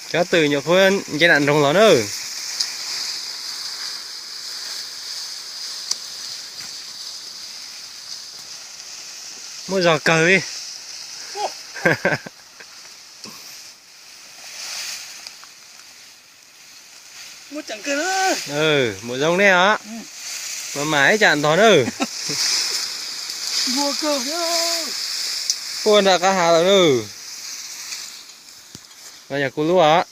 Cov twm nyuam qhuav nce nram nroog los na. Muaj zog kawg li. Mus zoo nej os. Mas mam ib tsam ntog na. Puag nram qab hav lawm na. No yog kuv lub os.